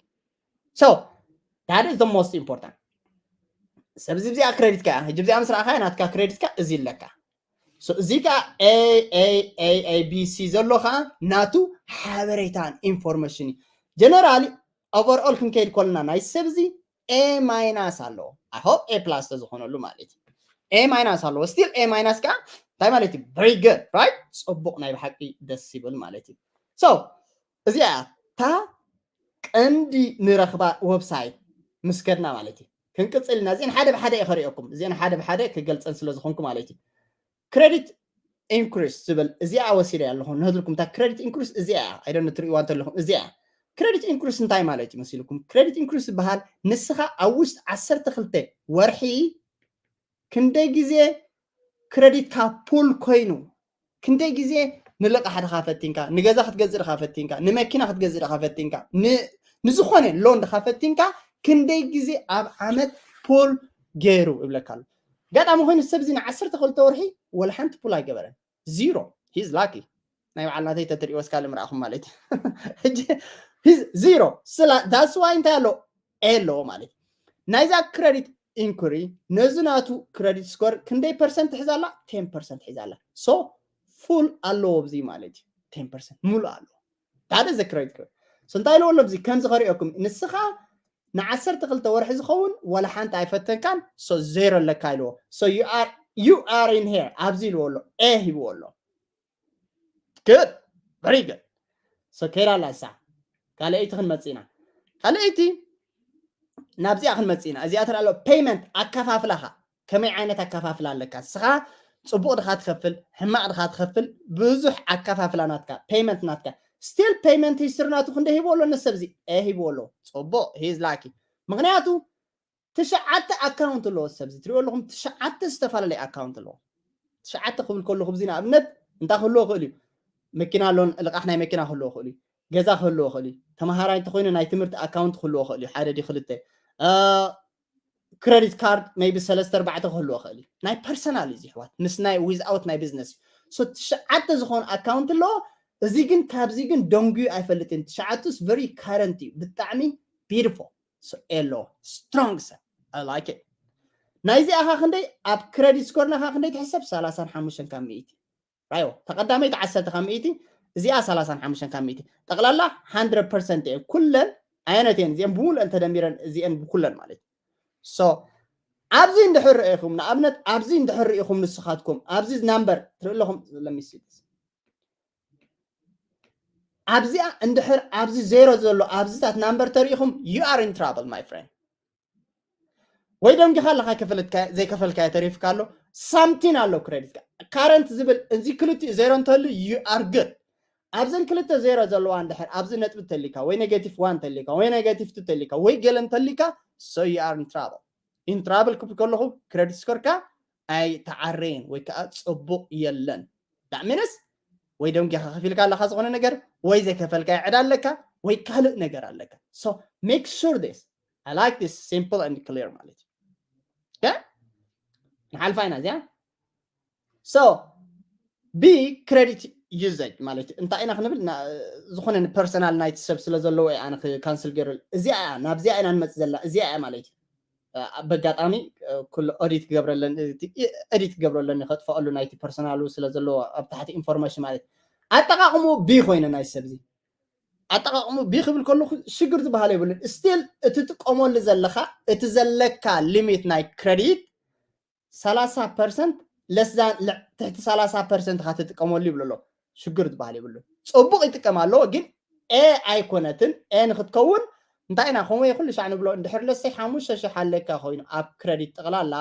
So that is the most important። ሰብ እዚ ብዚኣ ክሬዲትካ እያ። ሕጂ ብዚኣ ምስ ረኣኻ ናትካ ክሬዲትካ እዚ ኣለካ። So እዚ ከዓ ኤኤኤኤቢሲ ዘሎ ከዓ ናቱ ሓበሬታን ኢንፎርሜሽን እዩ። ጀነራሊ ኦቨርኦል ክንከይድ ከለና ናይ ሰብ እዚ ኤ ማይናስ ኣለዎ። I hope ኤ ፕላስ ተዝኾነሉ ማለት እዩ። ኤ ማይናስ ኣለዎ። ስቲል ኤ ማይናስ ከዓ እንታይ ማለት እዩ? Very good right? ፅቡቕ ናይ ብሓቂ ደስ ይብል ማለት እዩ። So እዚኣ እታ ቀንዲ ንረኽባ ወብሳይት ምስ ከድና ማለት እዩ። ክንቅፅል ኢና። እዚአን ሓደ ብሓደ እየ ከሪኦኩም። እዚአን ሓደ ብሓደ ክገልፀን ስለ ዝኾንኩ ማለት እዩ። ክሬዲት ኢንኩሪስ ዝብል እዚኣ ወሲደ ኣለኹ። ንህድልኩም እታ ክሬዲት ኢንኩሪስ እዚኣ እያ። ኣይደነ ትርእይዋ እንተለኹም እዚኣ እያ። ክሬዲት ኢንኩሪስ እንታይ ማለት እዩ መሲልኩም? ክሬዲት ኢንኩሪስ ዝበሃል ንስኻ ኣብ ውሽጢ ዓሰርተ ክልተ ወርሒ ክንደይ ግዜ ክረዲትካ ፑል ኮይኑ ክንደይ ግዜ ንልቃሕ ድኻ ፈቲንካ ንገዛ ክትገዝእ ድኻ ፈቲንካ ንመኪና ክትገዝእ ድኻ ፈቲንካ ንዝኾነ ሎን ድኻ ፈቲንካ ክንደይ ግዜ ኣብ ዓመት ፑል ገይሩ ይብለካ ኣሎ። ኣጋጣሚ ኮይኑ ሰብ እዚ ንዓሰርተ ክልተ ወርሒ ወላ ሓንቲ ፑል ኣይገበረን። ዚሮ ሂዝ ላኪ ናይ በዓል ናተይ ተትሪእዎ እስካለ ምርኣኹም ማለት እዩ። ዚሮ ስላ that's why እንታይ ኣሎ ኤ ኣለዎ ማለት እዩ። ናይዛ ክረዲት ኢንኩሪ ነዚ ናቱ ክረዲት ስኮር ክንደይ ፐርሰንት ሒዛ ኣላ? ቴን ፐርሰንት ሒዛ ኣላ። ሶ ፉል ኣለዎ ኣብዚ ማለት እዩ። ቴን ፐርሰንት ሙሉእ ኣለዎ። ሓደ ዘ ክረዲት ስኮር እንታይ ኢልዎ ኣሎ? ኣብዚ ከምዚ ከሪኦኩም ንስኻ ንዓሰርተ ክልተ ወርሒ ዝኸውን ወላ ሓንቲ ኣይፈተንካን። ሶ ዜሮ ኣለካ ኢልዎ። So you are you are in here ኣብዚ ኢልዎ ኣሎ። ኤ ሂብዎ ኣሎ። Good. Very good. So ከይዳ ኣላ እሳ። ካልኣይቲ ክንመጽእ ኢና። ካልኣይቲ ናብዚኣ ክንመጽእ ኢና። እዚኣ ትረኣ ኣሎ፣ payment ኣከፋፍላኻ። ከመይ ዓይነት ኣከፋፍላ ኣለካ? ንስኻ ጽቡቕ ድኻ ትኸፍል፣ ሕማቕ ድኻ ትኸፍል፣ ብዙሕ ኣከፋፍላ ናትካ፣ payment ናትካ። Still payment history ናቱ ክንደይ ሂብዎ ኣሎ ንሰብ እዚ? ኤ ሂብዎ ኣሎ። ጽቡቕ፣ he is lucky። ምኽንያቱ ትሽዓተ ኣካውንት ኣለዎ ሰብ እዚ። ትሪኦ ኣለኹም፣ ትሽዓተ ዝተፈላለየ ኣካውንት ኣለዎ። ትሽዓተ ክብል ከለኹ፣ እዚ ንኣብነት እንታይ ክህልዎ ይኽእል እዩ? መኪና ኣሎ፣ ልቓሕ ናይ መኪና ክህልዎ ይኽእል እዩ። ገዛ ክህልዎ ይኽእል እዩ። ተምሃራይ እንተኾይኑ ናይ ትምህርቲ ኣካውንት ክህልዎ ይኽእል እዩ። ሓደ ድዩ ክልተ? እ፣ ክረዲት ካርድ maybe ሰለስተ ኣርባዕተ ክህልዎ ይኽእል እዩ። ናይ ፐርሰናል እዩ እዚ፣ ኣሕዋት። ምስ ናይ without ናይ ቢዝነስ እዩ። So ትሽዓተ ዝኾኑ ኣካውንት ኣለዎ። እዚ ግን ካብዚ ግን ደንጉዩ ኣይፈልጥን። ትሽዓቱስ very current እዩ። ብጣዕሚ beautiful። So ኤሎ፣ strong ሰብ። I like it። ናይዚኣ ኸ ክንደይ? ኣብ ክረዲት ስኮርና ኸ ክንደይ ትሕሰብ? ሰላሳን ሓሙሽተን ካብ ሚእቲ። ራዮ፣ ተቐዳመይቲ ዓሰርተ ካብ ሚእቲ፣ እዚኣ ሰላሳን ሓሙሽተን ካብ ሚእቲ። ጠቕላላ hundred percent እየን። ኩለን ኣየነት እየን? እዚአን ብምሉአን ተደሚረን፣ እዚአን ብኩለን ማለት እዩ። So ኣብዚ እንድሕር ርኢኹም፣ ንኣብነት ኣብዚ እንድሕር ርኢኹም ንስኻትኩም፣ ኣብዚ ናምበር ትርኢ ኣለኹም፣ let me see this። ኣብዚኣ እንድሕር ኣብዚ ዜሮ ዘሎ ኣብዚታት ናምበር ተሪኢኹም፣ you are in trouble, my friend። ወይ ደንጊኻ ኣለኻ፣ ከፈለትካ ዘይከፈልካዮ ተሪፍካ ኣሎ፣ ሳምቲን ኣሎ ክረዲትካ። ካረንት ዝብል እዚ ክልቲኡ ዜሮ እንተሉ፣ you are good። ኣብዘን ክልተ ዜሮ ዘለዋ እንድሕር ኣብዚ ነጥቢ እንተሊካ፣ ወይ ኔጌቲቭ ዋን እንተሊካ፣ ወይ ኔጌቲቭ ቱ እንተሊካ፣ ወይ ገለ እንተሊካ፣ so you are in trouble። In trouble ክብል ከለኹ ክረዲት ስኮርካ ኣይተዓረየን ወይ ከዓ ጽቡቕ የለን። That means ወይ ደንጊኻ ከፊልካ ኣለኻ ዝኾነ ነገር፣ ወይ ዘይከፈልካዮ ዕዳ ኣለካ፣ ወይ ካልእ ነገር ኣለካ። So make sure this. I like this, simple and clear ማለት እዩ። Okay? ንሓልፋ ኢና እዚኣ። So be credit usage ማለት እዩ። እንታይ ኢና ክንብል? ና-፣ ዝኾነ ንፐርሰናል ናይቲ ሰብ ስለ ዘለዎ እየ ኣነ ክ-፣ ካንስል ገይሩ። እዚኣ እያ፣ ናብዚኣ ኢና ንመጽእ ዘላ፣ እዚኣ እያ ማለት እዩ። እ፣ በጋጣሚ፣ እ፣ ኩሉ ኦዲት ክገብረለን፣ እቲ ኤዲት ክገብረለን ከጥፍኣሉ ናይቲ ፐርሰናሉ ስለ ዘለዎ ኣብ ታሕቲ ኢንፎርሜሽን ማለት እዩ። ኣጠቓቕሙ ቢ ኮይነ ናይ ሰብ እዚ። ኣጠቓቕሙ ቢ ክብል ከለኹ ሽግር ዝበሃል የብሉን። ስቲል እትጥቀመሉ ዘለኻ፣ እቲ ዘለካ ሊሚት ናይ ክረዲት ሰላሳ ፐርሰንት፣ ለስ ዛን፣ ልዕ-፣ ትሕቲ ሰላሳ ፐርሰንት ኢኻ ትጥቀመሉ ይብሉ ኣሎ። ሽግር ዝበሃል የብሉን። ጽቡቕ ይጥቀም ኣለዎ፣ ግን ኤ ኣይኮነትን። ኤ ንክትከውን እንታይ ኢና ከምኡ ኩሉ ሻዕ ንብሎ? እንድሕር ለሰይ ሓሙሽተ ሽሕ ኣለካ ኮይኑ ኣብ ክረዲት ጠቕላላ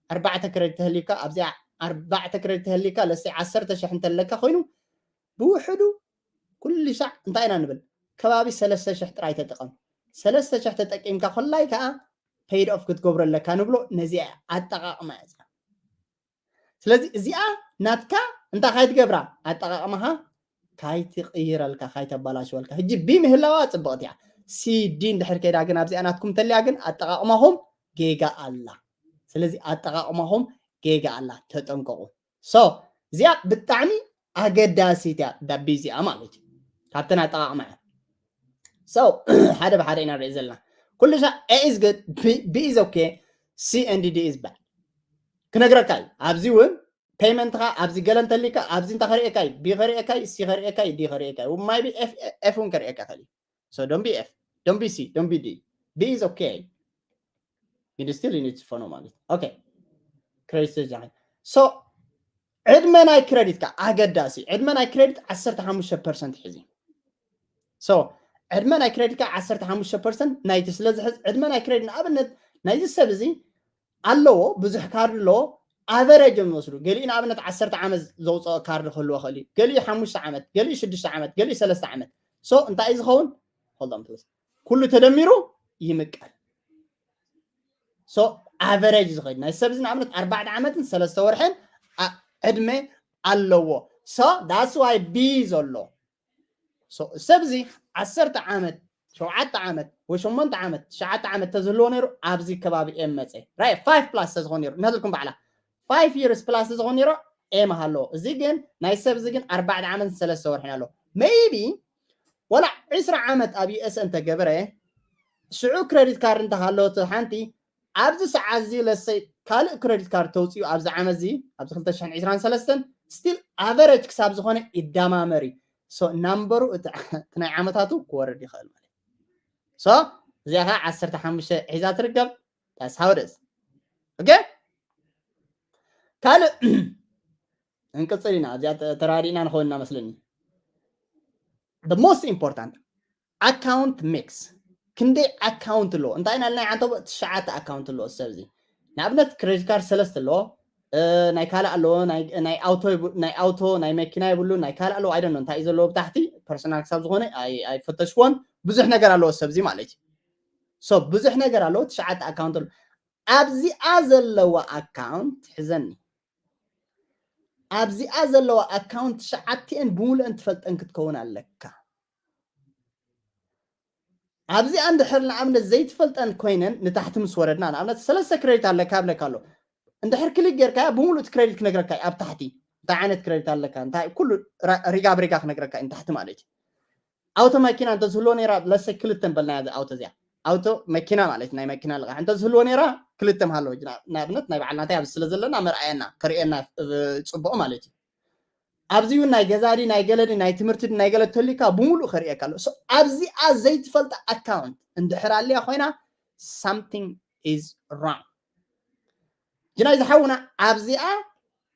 ኣርባዕተ ክረዲት ተህሊካ፣ ኣብዚኣ ኣርባዕተ ክረዲት ተህሊካ፣ ለሰይ ዓሰርተ ሽሕ እንተለካ ኮይኑ ብውሕዱ ኩሉ ሻዕ እንታይ ኢና ንብል? ከባቢ ሰለስተ ሽሕ ጥራይ ተጠቐም። ሰለስተ ሽሕ ተጠቂምካ ኮላይ ከዓ ፔይድ ኦፍ ክትገብሮ ኣለካ ንብሎ። ነዚኣ ኣጠቓቕማ እያ እዚኣ። ስለዚ እዚኣ ናትካ እንታይ ካይትገብራ? ኣጠቓቕማኻ ካይትቕይረልካ፣ ካይተባላሽወልካ። ሕጂ ቢ ምህላዋ ጽብቕቲ እያ። ሲ ዲ እንድሕር ከይዳ ግን ኣብዚኣ ናትኩም ተልያ ግን ኣጠቓቕማኹም ጌጋ ኣላ። ስለዚ ኣጠቓቕማኹም ጌጋ ኣላ፣ ተጠንቀቑ። So እዚኣ ብጣዕሚ ኣገዳሲት እያ፣ ዳቢ እዚኣ ማለት እዩ። ካብተን ኣጠቓቕማ እያ። So ሓደ ብሓደ ኢና ንርኢ ዘለና። ኩሉ ሻ A is good, B, B is okay, C and D is bad። ክነግረካ እዩ። ኣብዚ እውን ፔይመንትኻ ኣብዚ ገለ እንተሊካ፣ ኣብዚ እንታይ ከርእየካ እዩ? ቢ ከርእየካ እዩ፣ ሲ ከርእየካ እዩ፣ ዲ ከርእየካ እዩ። ማይቢ ኤፍ፣ ኤፍ እውን ከርእየካ ይኽእል እዩ። So don't be F, don't be C, don't be D. B is okay. ግን ስቲል ዩ ኒድ ቱ ፎሎ ማለት እዩ። ኦኬ። ክሬዲት ስቴጅ። So ዕድመ ናይ ክሬዲትካ ኣገዳሲ። ዕድመ ናይ ክሬዲት ዓሰርተ ሓሙሽተ ፐርሰንት ሕዚ። So ዕድመ ናይ ክሬዲትካ ዓሰርተ ሓሙሽተ ፐርሰንት ናይቲ ስለ ዝሕዝ፣ ዕድመ ናይ ክሬዲት፣ ንኣብነት ናይዚ ሰብ እዚ ኣለዎ፣ ብዙሕ ካርድ ኣለዎ፣ ኣቨሬጅ እዮም ዝወስዱ። ገሊኡ ንኣብነት ዓሰርተ ዓመት ዘውፅኦ ካርድ ክህልዎ ይኽእል እዩ። ገሊኡ ሓሙሽተ ዓመት፣ ገሊኡ ሽዱሽተ ዓመት፣ ገሊኡ ሰለስተ ዓመት። So እንታይ እዩ ዝኸውን? Hold on please። ኩሉ ተደሚሩ ይምቀል። So ኣቨሬጅ ዝኸይድ ናይ ሰብ እዚ ንኣብነት ኣርባዕተ ዓመትን ሰለስተ ወርሕን ኣ-፣ ዕድመ ኣለዎ። So that's why B ዘሎ። So ሰብ እዚ ዓሰርተ ዓመት፣ ሸውዓተ ዓመት ወይ ሸሞንተ ዓመት፣ ትሽዓተ ዓመት ተዝህልዎ ነይሩ ኣብዚ ከባቢ ኤ መጸ። ራይ ፋይቭ ፕላስ ተዝኾን ነይሩ፣ ነትልኩም ባዕላ ፋይቭ ይርስ ፕላስ ተዝኾን ነይሩ ኤ ምሃለዎ። እዚ ግን ናይ ሰብ እዚ ግን ኣርባዕተ ዓመትን ሰለስተ ወርሕን ኣሎ። ሜይቢ ወላ ዕስራ ዓመት ኣብ ዩ ኤስ እንተገበረ፣ ሽዑ ክሬዲት ካርድ እንተሃለወት ሓንቲ፣ ኣብዚ ሰዓት እዚ ለሰይ ካልእ ክሬዲት ካርድ ተውፅኡ ኣብዚ ዓመት እዚ፣ ኣብዚ ክልተ ሽሕን ዕስራን ሰለስተን፣ ስቲል ኣቨሬጅ ክሳብ ዝኾነ ይዳማመር እዩ። So ናምበሩ እቲ፣ እቲ ናይ ዓመታቱ ክወርድ ይኽእል ማለት እዩ። So እዚኣ ከዓ ዓሰርተ ሓሙሽተ ሒዛ ትርከብ። That's how it is. ኦኬ? ካልእ እንቅጽል ኢና። እዚኣ ተ-፣ ተራዲእና ንኸውን ኢና መስለኒ። The most important, account mix። ክንደይ ኣካውንት ኣለዎ? እንታይ ኢና ኢልና? ሓንቶ ትሽዓተ ኣካውንት ኣለዎ ሰብ እዚ። ንኣብነት ክሬዲት ካርድ ሰለስተ ኣለዎ፣ ናይ ካልእ ኣለዎ፣ ናይ ኣውቶ ናይ ኣውቶ ናይ መኪና ይብሉ፣ ናይ ካልእ ኣለዎ። ኣይደኖ እንታይ እዩ ዘለዎ ብታሕቲ፣ ፐርሰናል ክሳብ ዝኾነ ኣይፈተሽዎን። ብዙሕ ነገር ኣለዎ ሰብ እዚ ማለት እዩ። ሶ ብዙሕ ነገር ኣለዎ። ትሽዓተ ኣካውንት ኣለዎ። ኣብዚኣ ዘለዋ ኣካውንት ሕዘኒ ኣብዚኣ ዘለዋ ኣካውንት ትሽዓቲኤን ብምሉእን ትፈልጠን ክትከውን ኣለካ። ኣብዚኣ እንድሕር ንኣብነት ዘይትፈልጠን ኮይነን ንታሕቲ ምስ ወረድና፣ ንኣብነት ሰለስተ ክሬዲት ኣለካ ብለካ ኣሎ። እንድሕር ክሊክ ጌርካ ብምሉእ እቲ ክሬዲት ክነግረካ እዩ ኣብ ታሕቲ። እንታይ ዓይነት ክሬዲት ኣለካ፣ እንታይ ኩሉ ሪጋ ብሪጋ ክነግረካ እዩ ንታሕቲ ማለት እዩ። ኣውቶ መኪና እንተዝህልዎ ነይራ፣ ለሰ ክልተ በልናያ ኣውቶ እዚኣ። ኣውቶ መኪና ማለት ናይ መኪና ልቓሕ እንተዝህልዎ ነይራ፣ ክልተ ምሃለዎ። ንኣብነት ናይ በዓል ናተይ ኣብዚ ስለ ዘለና መርኣየና፣ ከርእየና ጽቡቕ ማለት እዩ። ኣብዚ እውን ናይ ገዛ ድዩ ናይ ገለ ድዩ ናይ ትምህርቲ ድዩ ናይ ገለ ተልካ ብምሉእ ከርእየካ ኣሎ። ኣብዚኣ ዘይትፈልጣ ኣካውንት እንድሕር ኣልያ ኮይና፣ something is wrong። ጅናይ ዝሓውና ኣብዚኣ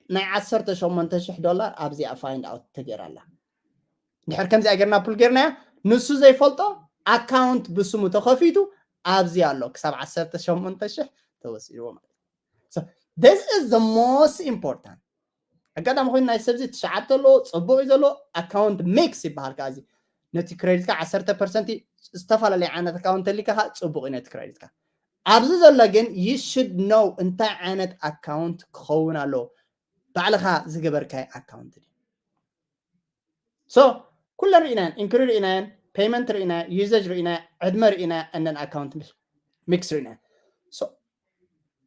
ናይ ዓሰርተ ሸሞንተ ሽሕ ዶላር ኣብዚኣ ፋይንድ ኣውት ተገይራ ኣላ። ድሕር ከምዚኣ ጌርና ፑል ጌርናያ፣ ንሱ ዘይፈልጦ ኣካውንት ብስሙ ተኸፊቱ ኣብዚ ኣሎ ክሳብ ዓሰርተ ሸሞንተ ሽሕ ተወሲድዎ ማለት እዩ። This is the most important። ኣጋጣሚ ኮይኑ ናይ ሰብዚ ትሽዓተ ኣለዎ፣ ጽቡቕ እዩ ዘሎ። ኣካውንት ሚክስ ይበሃል ከኣ እዚ ነቲ ክሬዲትካ ዓሰርተ ፐርሰንት ዝተፈላለዩ ዓይነት ኣካውንት ተሊካ ከኣ ጽቡቕ እዩ ነቲ ክሬዲትካ። ኣብዚ ዘሎ ግን you should know እንታይ ዓይነት ኣካውንት ክኸውን ኣለዎ፣ ባዕልኻ ዝገበርካይ ኣካውንት ድዩ። ሶ ኩለን ርኢናየን፣ ኢንኩሪ ርኢናየን፣ ፔይመንት ርኢናዮ፣ ዩዘጅ ርኢናዮ፣ ዕድመ ርኢናዮ፣ and then ኣካውንት ሚክስ ርኢናዮ። ሶ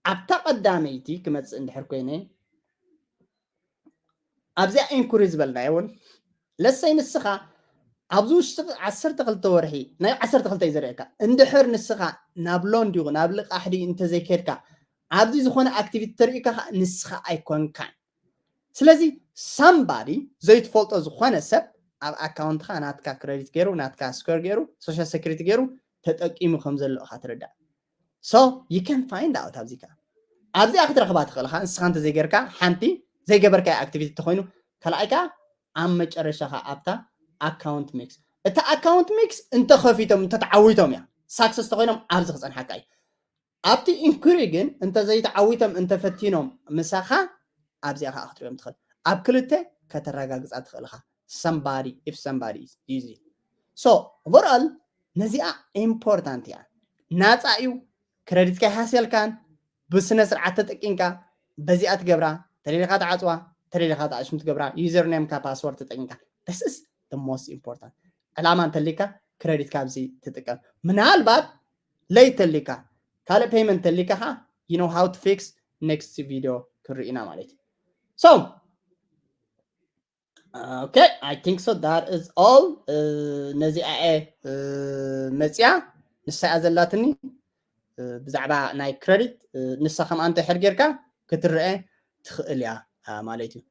ኣብታ ቀዳመይቲ ክመጽእ እንድሕር ኮይነ ኣብዚኣ ኢንኩሪ ዝበልናዮ እውን ለሰይ ንስኻ ኣብዚ ውሽጢ ዓሰርተ ክልተ ወርሒ ናይ ዓሰርተ ክልተ እዩ ዘርእየካ። እንድሕር ንስኻ ናብ ሎን ድዩ ናብ ልቓሕ ድዩ እንተዘይከድካ ኣብዚ ዝኾነ ኣክቲቪቲ ተርእዩካ ከዓ ንስኻ ኣይኮንካን። ስለዚ ሳምባዲ ዘይትፈልጦ ዝኾነ ሰብ ኣብ ኣካውንትኻ ናትካ ክሬዲት ገይሩ ናትካ ስኮር ገይሩ ሶሻል ሴኩሪቲ ገይሩ ተጠቂሙ ከም ዘሎ ኢኻ ትርዳእ። So you can find out ኣብዚ ከዓ ኣብዚኣ ክትረኽባ ትኽእል ኢኻ። ንስኻ እንተዘይገርካ ሓንቲ ዘይገበርካዮ ኣክቲቪቲ እንተኾይኑ ካልኣይ ከዓ ኣብ መጨረሻ ከዓ ኣብታ ኣካውንት ሚክስ እታ ኣካውንት ሚክስ እንተኸፊቶም እንተተዓዊቶም እያ ሳክሰስ ተኾይኖም ኣብዚ ክፀንሓካ እዩ። ኣብቲ ኢንኩሪ ግን እንተዘይተዓዊቶም እንተፈቲኖም ምሳኻ ኣብዚኣ ከዓ ክትሪኦም ትኽእል ኣብ ክልተ ከተረጋግፃ ትኽእል ኢኻ። Somebody if somebody is using so overall ነዚኣ ኢምፖርታንት እያ። ናፃ እዩ። ክረዲትካ ይሃስየልካን ብስነ ስርዓት ተጠቂምካ በዚኣ ትገብራ ተደሊኻ ትዓፅዋ ተደሊኻ ትኣሽም ትገብራ ዩዘር ኔምካ ፓስወርድ ተጠቂምካ this is the most important። ዕላማ እንተሊካ ክረዲትካ ኣብዚ ትጥቀም ምናልባት ለይ ተሊካ ካልእ ፔይመንት ተሊካ ኻ you know how to fix next video ክንርኢ ኢና ማለት እዩ። So okay, I think so that is all። ነዚኣ እየ መፅያ ንሳ እያ ዘላትኒ ብዛዕባ ናይ ክረዲት ንሳ ከምኣ እንተ ሕር ጌርካ ክትረአ ትኽእል እያ ማለት እዩ።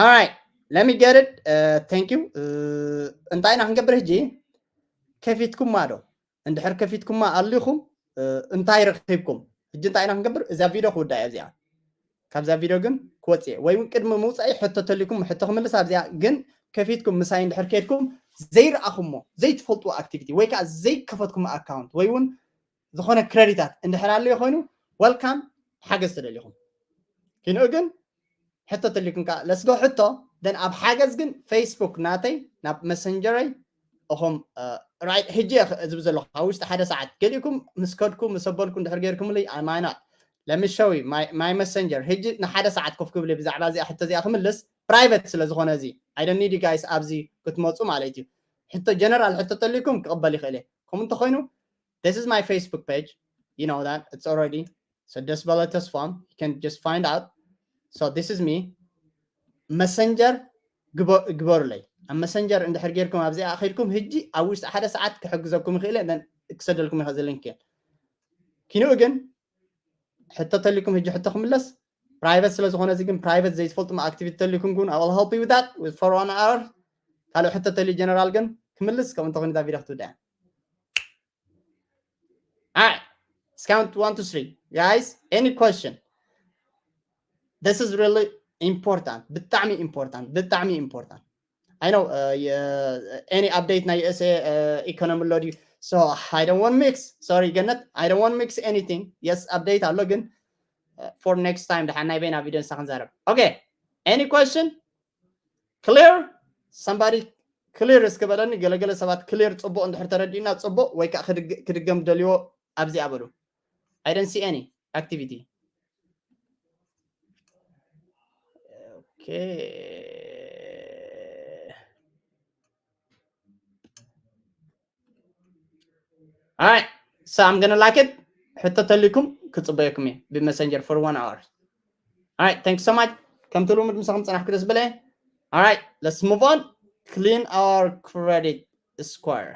Alright, let me get it. Thank you። እንታይ ኢና ክንገብር ሕጂ? ከፊትኩማ ዶ? እንድሕር ከፊትኩማ ኣሊኹም እንታይ ረኺብኩም? ሕጂ እንታይ ኢና ክንገብር? እዛ ቪድዮ ክውዳ እያ እዚኣ። ካብዛ ቪድዮ ግን ክወፅእ ወይ እውን ቅድሚ ምውፃኢ ሕቶ ተሊኩም ሕቶ ክምልስ ኣብዚኣ ግን ከፊትኩም ምሳይ እንድሕር ከድኩም ዘይረኣኹሞ ዘይትፈልጥዎ ኣክቲቪቲ ወይ ከዓ ዘይከፈትኩም ኣካውንት ወይ እውን ዝኾነ ክረዲታት እንድሕር ኣለዮ ኮይኑ ወልካም ሓገዝ ተደሊኹም። ኪንኡ ግን ሕቶ ተሊኩም ከዓ ለስጎ ሕቶ ደን ኣብ ሓገዝ ግን ፌስቡክ ናተይ ናብ መሰንጀረይ እኹም ራይት ሕጂ ዝብ ዘለኹ ኣብ ውሽጢ ሓደ ሰዓት ገሊእኩም ምስ ከድኩ ምስ ኣበልኩ እንድሕር ገይርኩምልይ ኣማይና ለምሸዊ ማይ መሰንጀር ሕጂ ንሓደ ሰዓት ኮፍ ክብል ብዛዕባ እዚኣ ሕቶ እዚኣ ክምልስ ፕራይቨት ስለ ዝኾነ እዚ ኣይደኒድ ጋይስ ኣብዚ ክትመፁ ማለት እዩ። ሕቶ ጀነራል ሕቶ ተሊኩም ክቕበል ይኽእል እየ። ከምኡ እንተኮይኑ this is my Facebook page, you know that it's already so ደስ በለ ተስፋም you can just find out. So this is me. መሰንጀር ግበሩለይ ኣብ መሰንጀር እንድሕር ጌርኩም ኣብዚኣ ኣኺድኩም ሕጂ ኣብ ውሽጢ ሓደ ሰዓት ክሕግዘኩም ይኽእል እየ ክሰደልኩም ይኽእል ሊንክ እየ። ኪንኡ ግን ሕቶ ተሊኩም ሕጂ ሕቶ ክምለስ ፕራይቨት ስለ ዝኾነ እዚ ግን ፕራይቨት ዘይትፈልጡ ኣክቲቪቲ ተሊኩም ግን I will help you with that with for one hour። ካልእ ሕቶ ተሊ ጀነራል ግን ክምልስ ከምኡ እንተኾይኑ እዛ ቪድዮ ክትውዳ እያ። Alright, let's count one to three. Guys, any question? This is really important. ብጣዕሚ important. ብጣዕሚ important. I know, uh, yeah, any update ናይ USA, uh, economy ኣሎ ድዩ? So I don't want mix. Sorry ገነት, I don't want mix anything. Yes, update ኣሎ ግን, uh, for next time ደሓን ናይ በይና ቪድዮ ንሳ ክንዛረብ። Okay, any question? Clear? Somebody clear እስኪ በለኒ። ገለገለ ሰባት clear ጽቡቕ እንድሕር ተረዲእና ጽቡቕ፣ ወይ ከዓ ክድግ- ክድገም ደልዎ ኣብዚኣ በሉ። I don't see any activity. Okay. All right. So I'm gonna like it. ሕቶ ተልኩም ክጽበየኩም እየ ብመሰንጀር for one hour. All right, thanks so much. ከምቲ ልሙድ ምሳኹም ጸናሕኩ ደስ በለ። All right, let's move on. Clean our credit score.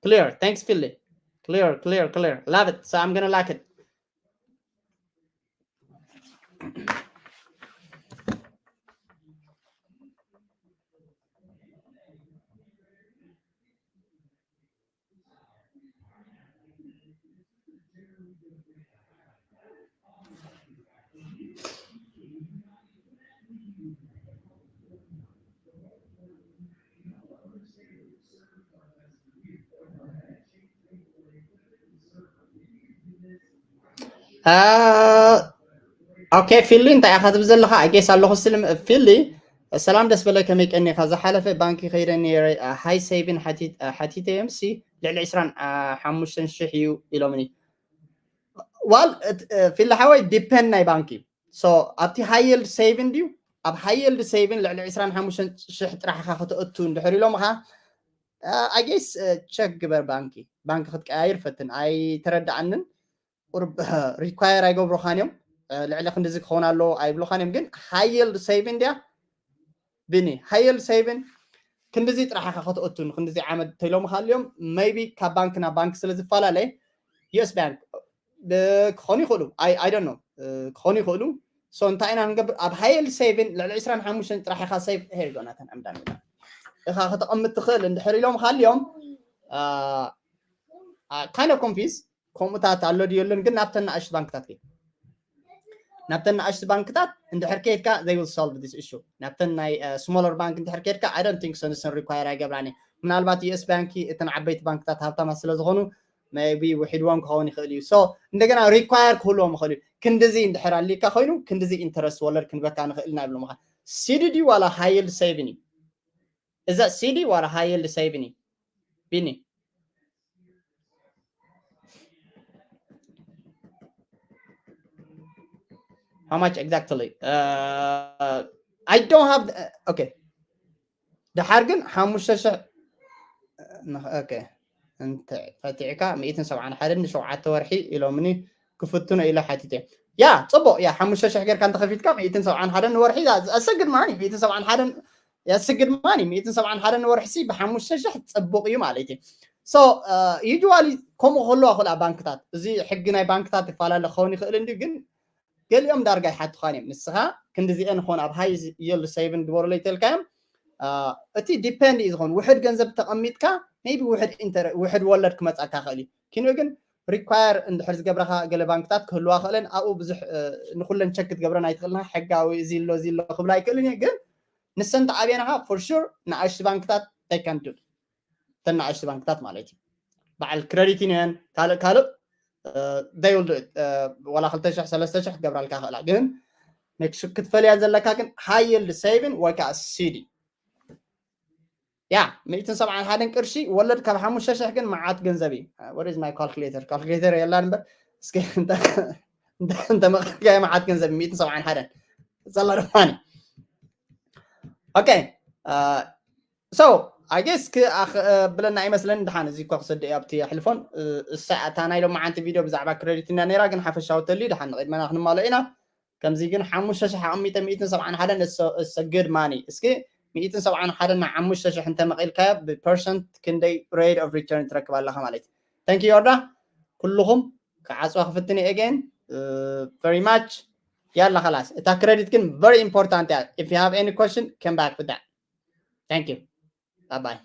Clear. Thanks, Philly. Clear, clear, clear. Love it. So I'm gonna like it. ኦኬ፣ ፊሊ እንታይ ኢኻ ትብል ዘለኻ? ኣጌስ ኣለኹ ስልም ፊሊ። ሰላም፣ ደስ በለ፣ ከመይ ቀኒኻ? ዝሓለፈ ባንኪ ከይደ ነይረ፣ ሃይ ሴቪን ሓቲተ እዮም ሲ ልዕሊ ዕስራን ሓሙሽተን ሽሕ እዩ ኢሎምኒ። ዋል ፊሊ ሓወይ፣ ዲፐንድ ናይ ባንኪ። So ኣብቲ ሃይ የልድ ሴቪን ድዩ? ኣብ ሃይ የልድ ሴቪን ልዕሊ ዕስራን ሓሙሽተን ሽሕ ጥራሕ ኢኻ ከተእቱ እንድሕር ኢሎምኻ፣ ኣጌስ ቸክ ግበር ባንኪ። ባንኪ ክትቀያይር ፈትን። ኣይተረድኣንን። ቁርብ ሪኳየር ኣይገብሩኻን እዮም። ልዕሊ ክንድዚ ክኸውን ኣለዎ ኣይብሉኻን እዮም። ግን ሃይ የልድ ሴቪን ድያ ቢኒ? ሃይ የልድ ሴቪን ክንድዚ ጥራሕ ኢኻ ከተእቱ ንክንድዚ ዓመት ተይሎምኻ ኣልዮም። ሜይቢ ካብ ባንክ ናብ ባንክ ስለ ዝፈላለየ ዩኤስ ባንክ ክኾኑ ይኽእሉ። I don't know ክኾኑ ይኽእሉ። So እንታይ ኢና ክንገብር? ኣብ ሃይ የልድ ሴቪን ልዕሊ ዕስራን ሓሙሽተን ጥራሕ ኢኻ ሴቭ ሄር ዶ ናተን ዕምዳን ኢኻ ከተቐምጥ ትኽእል እንድሕር ኢሎምኻ ኣልዮም። Kind of confuse። ከምኡታት ኣሎ ድዩ የለን? ግን ናብተን ንኣሽቱ ባንክታት ከይድ። ናብተን ንኣሽቱ ባንክታት እንድሕር ከይድካ they will solve this issue። ናብተን ናይ ስሞለር ባንክ እንድሕር ከይድካ I don't think so ንሰን ሪኳየር ኣይገብራን። ምናልባት ዩኤስ ባንኪ እተን ዓበይቲ ባንክታት ሃብታማት ስለ ዝኾኑ ሜይቢ ውሒድዎም ክኸውን ይኽእል እዩ። So እንደገና ሪኳየር ክህልዎም ይኽእል እዩ። ክንድዚ እንድሕር ኣሊካ ኮይኑ ክንድዚ ኢንተረስት ወለድ ክንበካ ንኽእል ኢና ይብሎምኻ። ሲዲ ድዩ ዋላ ሃይ የልድ ሴቪን እዩ? እዛ ሲዲ ዋላ ሃይ የልድ ሴቪን እዩ? ቢኒ? How much exactly? Uh, I don't have, okay. ደሓር ግን ሓሙሽተ ሽሕ፣ okay። እንተ ፈቲዕካ ሚእትን ሰብዓን ሓደን ንሸውዓተ ወርሒ ኢሎምኒ ክፍትኖ ኢለ ሓቲተ። ያ ጽቡቕ፣ ያ ሓሙሽተ ሽሕ ጌርካ እንተኸፊትካ ሚእትን ሰብዓን ሓደን ንወርሒ ኣሰግድ ማኒ ሚእትን ሰብዓን ሓደን ኣሰግድ ማኒ ሚእትን ሰብዓን ሓደን ንወርሒ ሲ ብሓሙሽተ ሽሕ ጽቡቕ እዩ ማለት እዩ። So ዩዋሊ ከምኡ ከለዋ ክልኣ ባንክታት፣ እዚ ሕጊ ናይ ባንክታት ይፈላለ ክኸውን ይኽእል እንዲ፣ ግን ገሊኦም ዳርጋ ይሓትኻን እዮም። ንስኻ ክንድዚኤን ኾን ኣብ ሃይ የልድ ሴቪን ግበሩለይ ተልካዮም፣ እቲ ዲፔንድ እዩ ዝኾን። ውሕድ ገንዘብ ተቐሚጥካ ሜይቢ ውሕድ ኢንተረ ውሕድ ወለድ ክመጻካ ክእል እዩ። ኪንኡ ግን ሪኳየር እንድሕር ዝገብረኻ ገለ ባንክታት ክህልዋ ክእለን ኣብኡ ብዙሕ ንኩለን ቸክ ክትገብረን ኣይትኽእልና። ሕጋዊ እዚ ኣሎ እዚ ኣሎ ክብላ ኣይክእልን እየ። ግን ንሰን ተዓብየናኻ ፎር ሹር ንኣሽቲ ባንክታት they can do ተናኣሽቲ ባንክታት ማለት እዩ። በዓል ክረዲት ዩኒየን ካልእ ካልእ they will do it። ዋላ ክልተ ሽሕ ሰለስተ ሽሕ ክገብራልካ ክእላ። ግን ክትፈልያ ዘለካ ግን ሃይ የልድ ሴቪን ወይ ከዓ ሲዲ። ያ ሚእትን ሰብዓን ሓደን ቅርሺ ወለድ ካብ ሓሙሽተ ሽሕ ግን መዓት ገንዘብ እዩ። What is my calculator? ካልኩሌተር የላን እምበር እስኪ እንተመቐልካ መዓት ገንዘብ ሚእትን ሰብዓን ሓደን ጸላ ድማኒ። Okay. So I guess ክብለና ኣይመስለን። ድሓን እዚ እኳ ክሰደ ኣብቲ ኣሕልፎን እሳ እታ ናይ ሎማዓንቲ ቪድዮ ብዛዕባ ክረዲት እና ነይራ፣ ግን ሓፈሻዊ ተልዩ ድሓን ንቕድመና ክንማሎ ኢና። ከምዚ ግን ሓሙሽተ ሽሕ ኣቐሚጠ ሚእትን ሰብዓን ሓደን እሰ ግድ ማኒ። እስኪ ሚእትን ሰብዓን ሓደን ናብ ሓሙሽተ ሽሕ እንተመቒልካዮ ብፐርሰንት ክንደይ ሬት ኦፍ ሪተርን ትረክብ ኣለኻ ማለት እዩ። Thank you ዮርዳ። ኩልኹም ክዓፅዋ ክፍትን እየ። Again very much። ያላ ኸላስ እታ ክረዲት ግን very important እያ። If you have any question come back with that. Thank you. Bye bye.